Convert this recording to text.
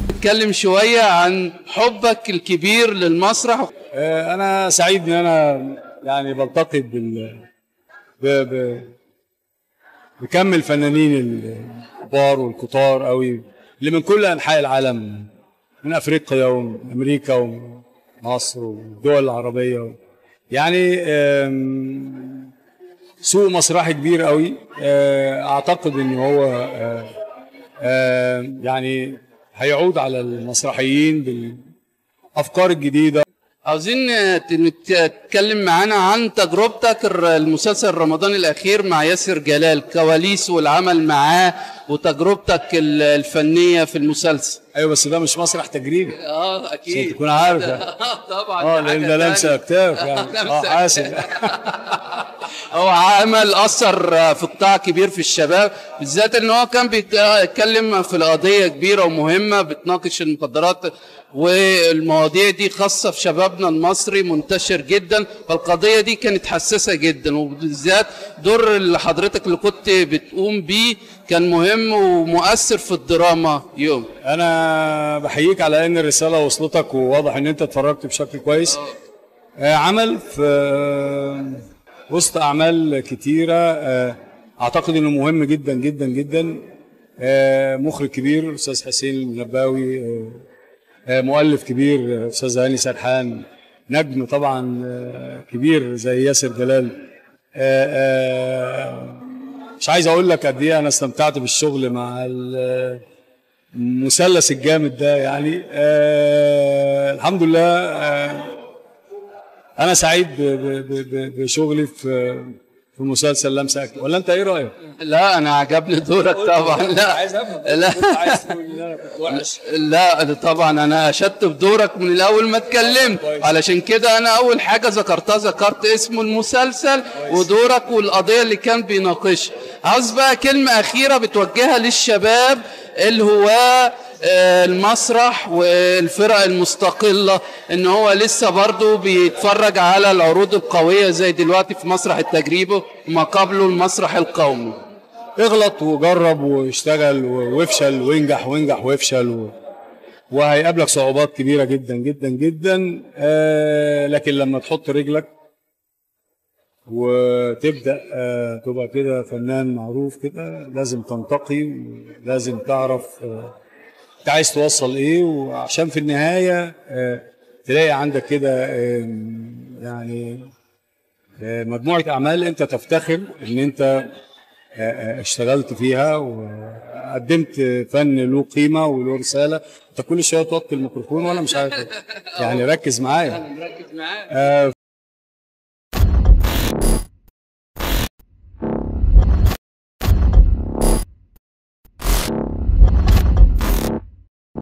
نتكلم شوية عن حبك الكبير للمسرح. أنا سعيد إن أنا يعني بلتقي بكم الفنانين الكبار والكتار قوي اللي من كل أنحاء العالم، من أفريقيا وأمريكا ومصر والدول العربية. يعني سوق مسرحي كبير قوي. أعتقد إن هو يعني هيعود على المسرحيين بالأفكار الجديدة. عاوزين تتكلم معانا عن تجربتك المسلسل رمضان الأخير مع ياسر جلال، كواليس والعمل معاه وتجربتك الفنية في المسلسل. أيوة بس ده مش مسرح تجريبي. أكيد. عشان تكون عارف. طبعا. لأن ده لمسة أكتاف يعني. حاسب. هو عمل أثر في قطاع كبير في الشباب، بالذات إن هو كان بيتكلم في القضية كبيرة ومهمة بتناقش المخدرات والمواضيع دي، خاصة في شبابنا المصري منتشر جدا، فالقضية دي كانت حساسة جدا، وبالذات دور اللي حضرتك اللي كنت بتقوم بيه كان مهم ومؤثر في الدراما يوم. أنا بحييك على إن الرسالة وصلتك، وواضح إن أنت اتفرجت بشكل كويس. عمل في وسط أعمال كتيرة، أعتقد إنه مهم جدا جدا جدا. مخرج كبير أستاذ حسين المنباوي، مؤلف كبير أستاذ هاني سرحان، نجم طبعا كبير زي ياسر جلال. مش عايز أقول لك قد إيه أنا استمتعت بالشغل مع المثلث الجامد ده يعني. الحمد لله. أنا سعيد بشغلي في مسلسل لمسة أكتاف. ولا أنت إيه رأيك؟ لا أنا عجبني دورك طبعا. لا عايز أفهم. لا عايز تقول إن أنا كنت وحش. لا طبعا أنا أشدت بدورك من الأول ما اتكلمت، علشان كده أنا أول حاجة ذكرتها ذكرت اسم المسلسل ودورك والقضية اللي كان بيناقشها. عاوز بقى كلمة أخيرة بتوجهها للشباب الهواة المسرح والفرق المستقلة، ان هو لسه برضو بيتفرج على العروض القوية زي دلوقتي في مسرح التجريبي وما قبله المسرح القومي. اغلط وجرب واشتغل وافشل وانجح وانجح وافشل وهيقابلك صعوبات كبيرة جدا جدا جدا، لكن لما تحط رجلك وتبدأ تبقى كده فنان معروف كده، لازم تنتقي ولازم تعرف انت عايز توصل ايه، وعشان في النهاية تلاقي عندك كده يعني مجموعة اعمال انت تفتخر ان انت اشتغلت فيها وقدمت فن له قيمة وله رسالة. انت كل شوية توطي الميكروفون وانا مش عارف يعني، ركز معايا. انا مركز معاك.